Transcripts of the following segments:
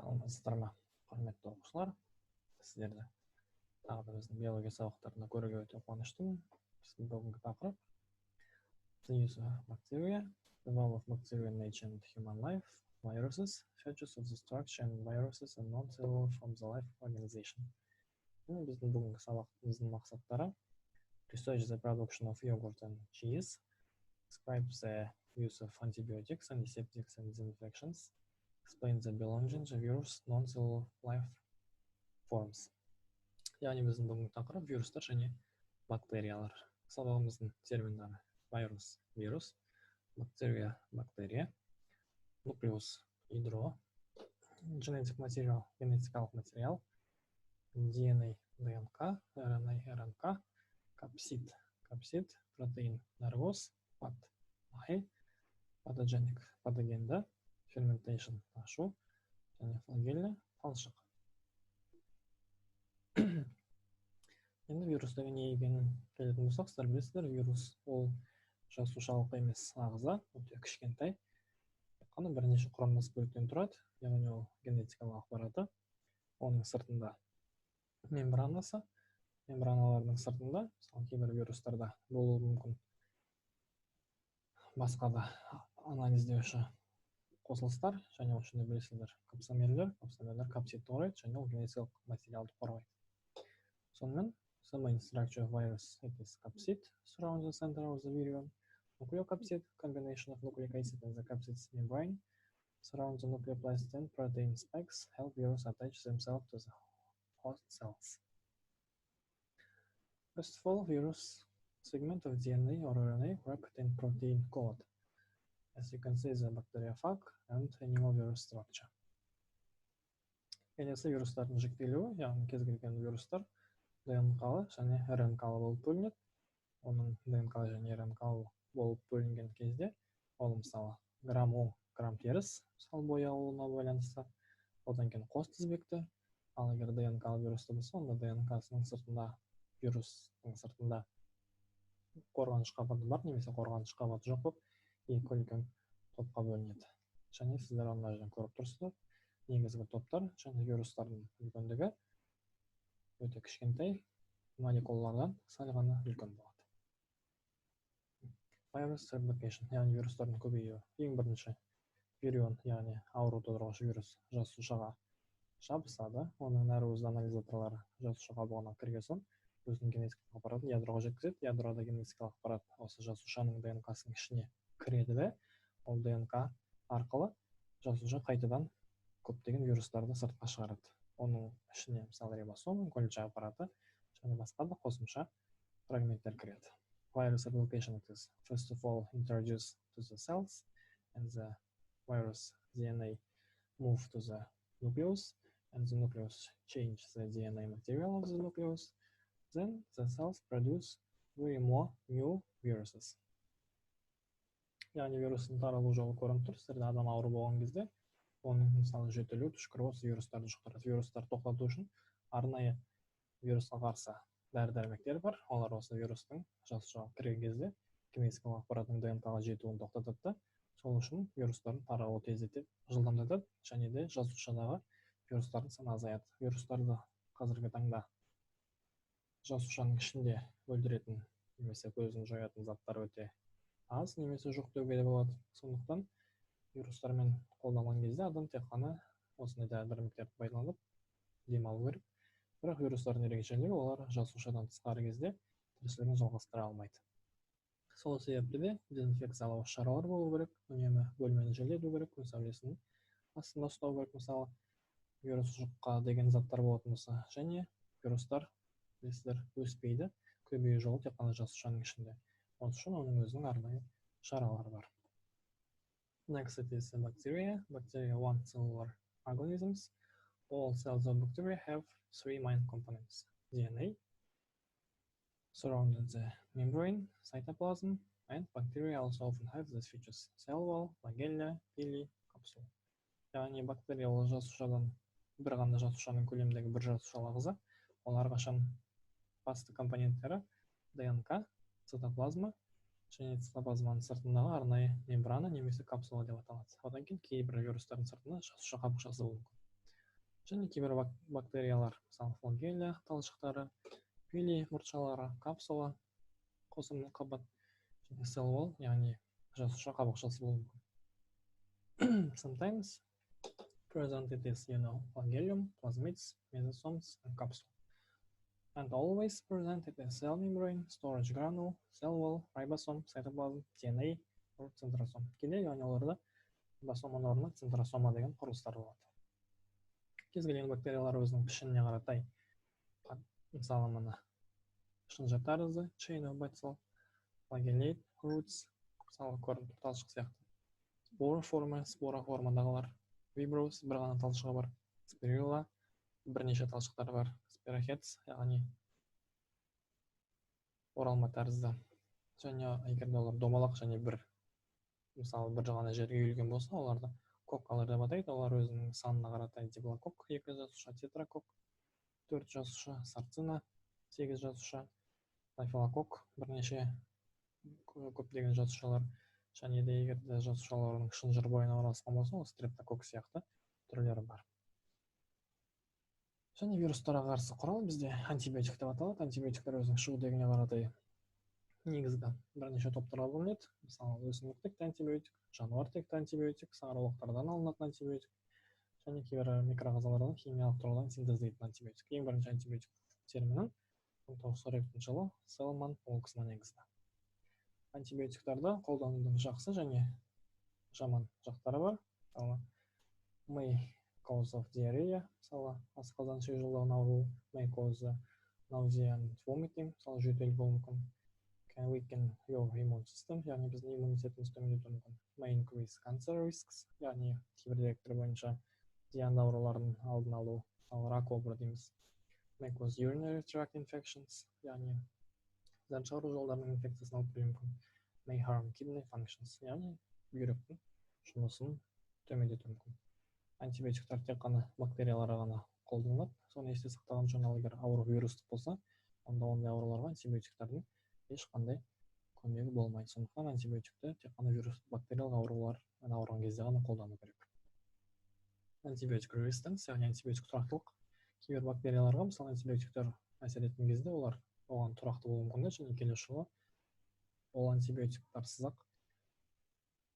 Саламатсыздар ма, құрметті оқушылар! Сіздерді тағы да біздің биология сабақтарында көруге өте қуаныштымын. Біздің бүгінгі тақырып: The use of bacteria, the role of bacteria in nature and human life, viruses, features of the structure and viruses and non-cellular forms of life organization. Және біздің бүгінгі сабағымыздың мақсаттары: research the production of yogurt and cheese, describe the use of antibiotics, antiseptics and disinfections, explain the belonging the virus non-cellular life forms. Яғни біздің бүгінгі тақырып: вирустар және бактериялар. Сабағымыздың терминдері: virus — вирус, бактерия — бактерия, нуклеус — ядро, genetic material — генетикалық материал, DNA — ДНК, RNA — РНК, капсид — капсид, протеин — нәруыз, fat — май, pathogenic — патогенді, fermentation — ашу және флагелла — талшық. Енді вирус деген не екенін келетін болсақ, сіздер білесіздер, вирус ол жасушалық емес ағза, өте кішкентай, тек қана бірнеше құрамдас бөліктен тұрады. Яғни ол генетикалық ақпараты, оның сыртында мембранасы, мембраналардың сыртында, мысалы, кейбір вирустарда болуы мүмкін басқа да анализдеуші қосылыстар. Және оның ішінде, білесіздер, капсомерлер. Капсомерлер капсидті құрайды және ол генетикалық материалды қорғайды. Сонымен, the main structure of virus, it is capsid surrounds the center of the virion, nucleocapsid, combination of nucleic acid and the capsid's membrane, surrounds the nucleoplast, and protein spikes help virus attach themselves to the host cells. First of all, virus segment of DNA or RNA wrapped in protein coat. As you can see, the bacteriophage and animal virus structure. Келесі вирустардың жіктелуі, яғни кез келген вирустар ДНК-лы және РНК-лы болып бөлінеді. Оның ДНК және РНК болып бөлінген кезде ол, мысалы, грам оң, грам теріс, мысалы, боялуына байланысты, одан кейін қос тізбекті. Ал егер ДНК вирусты болса, онда ДНК-сының сыртында, вирустың сыртында қорғаныш қабаты бар немесе қорғаныш қабаты жоқ болып екі үлкен топқа бөлінеді. Және сіздер ана жерден көріп тұрсыздар негізгі топтар. Және вирустардың үлкендігі өте кішкентай молекулалардан сәл ғана үлкен болады. Virus replication, яғни вирустардың көбеюі. Ең бірінші вирион, яғни ауру тудырғыш вирус, жасушаға жабысады. Оның нәруызды анализаторлары жасуша қабығына кірген соң, өзінің генетикалық ақпаратын ядроға жеткізеді. Ядрода генетикалық ақпарат осы жасушаның ДНК-сының ішіне кіреді де, ол ДНК арқылы жасуша қайтадан көптеген вирустарды сыртқа шығарады. Оның ішіне, мысалы, рибосома, Гольджи аппараты және басқа да қосымша фрагменттер кіреді. Virus replication is first of all introduced to the cells, and the virus DNA move to the nucleus, and the nucleus change the DNA material of the nucleus. Then the cells produce very more new viruses. Яғни вирустың таралу жолы көрініп тұр сіздерде. Адам ауру болған кезде оның, мысалы, жөтелу, түшкіру, осы вирустарды жұқтырады. Вирустарды тоқтату үшін арнайы вирусқа қарсы дәрі дәрмектер бар. Олар осы вирустың жасушаға кірген кезде генетикалық ақпараттың ДНК-ға жетуін тоқтатады да, сол үшін вирустардың таралуы тездетеді, жылдамдатады және де жасушадағы вирустардың саны азаяды. Вирустарды қазіргі таңда жасушаның ішінде өлтіретін немесе көзін жоятын заттар өте аз немесе жоқ деуге де болады. Сондықтан вирустармен қолданған кезде адам тек қана осындай дәрі дәрмектерді пайдаланып демалу керек. Бірақ вирустардың ерекшелігі: олар жасушадан тысқары кезде тіршілігін жалғастыра алмайды. Сол себепті де дезинфекциялау шаралар болу керек, үнемі бөлмені желдету керек, күн сәулесінің астында ұстау керек, мысалы, вирус жұққа деген заттар болатын болса. Және вирустар, білесіздер, өспейді, көбею жолы тек қана жасушаның ішінде. Осы үшін оның өзінің арнайы шаралары бар. Next, it is bacteria. Bacteria, one cellular organisms. All cells of bacteria have three main components: DNA, surrounded the membrane, cytoplasm, and bacteria also often have these features: cell wall, flagella, pili, capsule. Яғни бактерия ол жасушадан, бір ғана жасушаның көлеміндегі бір жасушалы ағза. Ол әрқашан басты компоненттері ДНК, цитоплазма және цитоплазманың сыртындағы арнайы мембрана немесе капсула деп аталады. Одан кейін кейбір вирустардың сыртында жасуша қабықшасы болуы мүмкін. Және кейбір бактериялар, мысалы, флагелла талшықтары, пили мұртшалары, капсула, қосымды қабат және cell wall, яғни жасуша қабықшасы болуы мүмкін. Sometimes present it is, flagellum, plasmids, mesosomes, and capsule. And always present it is cell membrane, storage granule, cell wall, ribosome, cytoplasm, DNA or центросом. Кейде, яғни, оларда рибосоманың орнына центросома деген құрылыстар болады. Кез келген бактериялар өзінің пішініне қаратай, мысалы, мына шынжыр тәрізді, chain of bacilli, flagellate rods, мысалы, көрініп тұр, талшық сияқты. Спора форма, спора формадағылар, vibrios, бір ғана талшығы бар, спирилла, бірнеше талшықтары бар, spirochetes, яғни оралма тәрізді. Және егер де олар домалақ және бір, мысалы, бір ғана жерге үйілген болса, оларды коккалар деп атайды. Олар өзінің санына қаратай: диплококк, екі жасуша, тетракокк, төрт жасуша, сарцина, сегіз жасуша, стафилококк, бірнеше, көптеген жасушалар. Және де егер де жасушаларының шынжыр бойына орналасқан болса, ол стрептококк сияқты түрлері бар. Және вирустарға қарсы құрал бізде антибиотик деп аталады. Антибиотиктер өзінің шығу тегіне қаратай негізгі бірнеше топтарға бөлінеді. Мысалы, өсімдік текті антибиотик, жануар текті антибиотик, саңырауқұлақтардан алынатын антибиотик және кейбір микроағзалардан химиялық тұрғыдан синтездейтін антибиотик. Ең бірінші антибиотик терминін 1942 жылы Селман Уоксман енгізді. Антибиотиктарды қолданудың жақсы және жаман жақтары бар. Мысалы, may cause of diarrhea, мысалы, асқазан ішек жолдарын ауруы, may cause nausea and vomiting, мысалы, жөтел болуы мүмкін, can weaken your immune system, яғни біздің иммунитетімізді төмендетуі мүмкін, may increase cancer risks, яғни кейбір деректер бойынша зиянды аурулардың алдын алу, мысалы, рак обыры дейміз, may cause urinary tract infections, яғни зәр шығару жолдарының инфекциясын алып келуі мүмкін, may harm kidney functions, яғни бүйректің жұмысын төмендетуі мүмкін. Антибиотиктер тек қана бактерияларға ғана қолданылады, соны есте сақтаған жөн. Ал егер ауру вирустық болса, онда ондай ауруларға антибиотиктердің ешқандай көмегі болмайды. Сондықтан антибиотикті тек қана вирустық, бактериялық аурулармен ауырған кезде ғана қолдану керек. Антибиотик resistance, яғни антибиотик тұрақтылық. Кейбір бактерияларға, мысалы, антибиотиктер әсер еткен кезде, олар оған тұрақты болуы мүмкін және келесі жолы ол антибиотиктарсыз ақ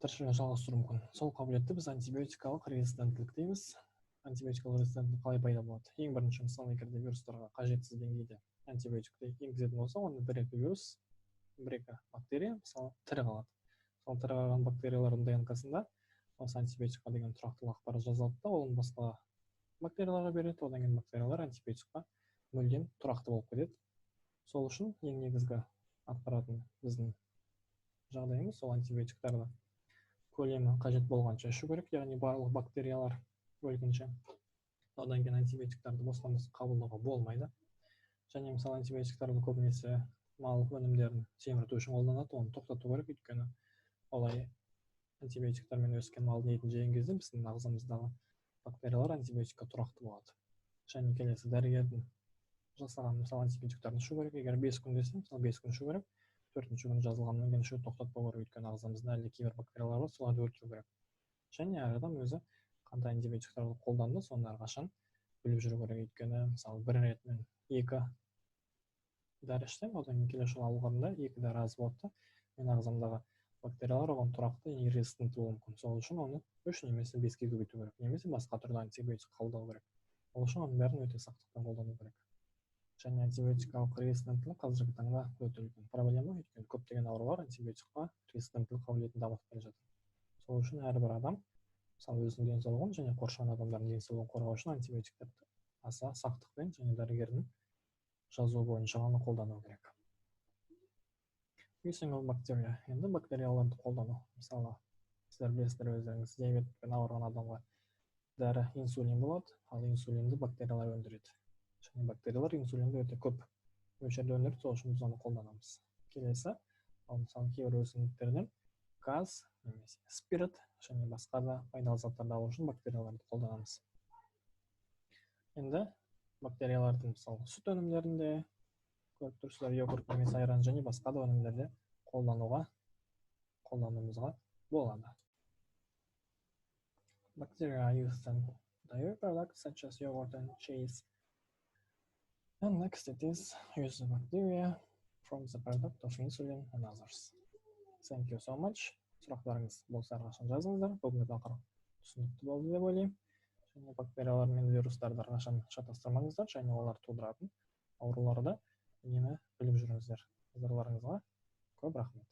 тіршілігін жалғастыруы мүмкін. Сол қабілетті біз антибиотикалық резистенттілік дейміз. Антибиотикалық резистенттілік қалай пайда болады? Ең бірінші, мысалы, егер де вирустарға қажетсіз деңгейде антибиотикті енгізетін болса, онда бір екі вирус, бір екі бактерия, мысалы, тірі қалады. Сол тірі қалған бактериялардың ДНК-сында осы антибиотикқа деген тұрақтылық ақпарат жазылады да, оны басқа бактерияларға береді. Одан кейін бактериялар антибиотикқа мүлдем тұрақты болып кетеді. Сол үшін ең негізгі атқаратын біздің жағдайымыз — сол антибиотиктарды көлемі қажет болғанша ішу керек, яғни барлық бактериялар өлгенше. Одан кейін антибиотиктарды бостан бос қабылдауға болмайды. Және, мысалы, антибиотиктарды көбінесе мал өнімдерін семірту үшін қолданады. Оны тоқтату керек, өйткені олай антибиотиктермен өскен малдың етін жеген кезде біздің ағзамыздағы бактериялар антибиотикке тұрақты болады. Және келесі, дәрігердің жасаған, мысалы, антибиотиктерін ішу керек. Егер 5 күн десе, мысалы, 5 күн ішу керек. Төртінші күні жазылғаннан кейін ішуді тоқтатпау керек, өйткені ағзамызда әлі кейбір бактериялар бар, соларды өлтіру керек. Және әр адам өзі қандай антибиотиктерді қолданды, соны әрқашан біліп жүру керек. Өйткені, мысалы, бір рет мен екі дәрі ішсем, одан кейін келесі жолы алғанда екі дәрі аз болады да, менің ағзамдағы бактериялар оған тұрақты и резистентті болуы мүмкін. Сол үшін оны үш немесе беске көбейту керек немесе басқа түрлі антибиотик қабылдау керек. Ол үшін оның бәрін өте сақтықпен қолдану керек. Және антибиотикалық резистенттілік қазіргі таңда өте үлкен проблема, өйткені көптеген аурулар антибиотикқа резистенттілік қабілетін дамытып келе жатыр. Сол үшін әрбір адам, мысалы, өзінің денсаулығын және қоршаған адамдардың денсаулығын қорғау үшін антибиотиктерді аса сақтықпен және дәрігердің жазуы бойынша ғана қолдану керек. Using of bacteria. Енді бактерияларды қолдану. Мысалы, сіздер білесіздер өздеріңіз, диабетпен ауырған адамға дәрі инсулин болады, ал инсулинді бактериялар өндіреді. Және бактериялар инсулинді өте көп мөлшерде өндіреді, сол үшін біз оны қолданамыз. Келесі, ал, мысалы, кейбір өсімдіктерден газ немесе спирт және басқа да пайдалы заттарды алу үшін бактерияларды қолданамыз. Енді бактериялардың, мысалы, сүт өнімдерінде көріп тұрсыздар, йогурт немесе айран және басқа да өнімдерде қолдануымызға болады. Bacteria used in dairy products such as yogurt and cheese. And next, it is use the bacteria from the product of insulin and others. Thank you so much. Сұрақтарыңыз болса, әрқашан жазыңыздар. Бүгінгі тақырып түсінікті болды деп ойлаймын. Және бактериялар мен вирустарды әрқашан шатастырмаңыздар және олар тудыратын ауруларды үнемі біліп жүріңіздер. Назарларыңызға көп рахмет.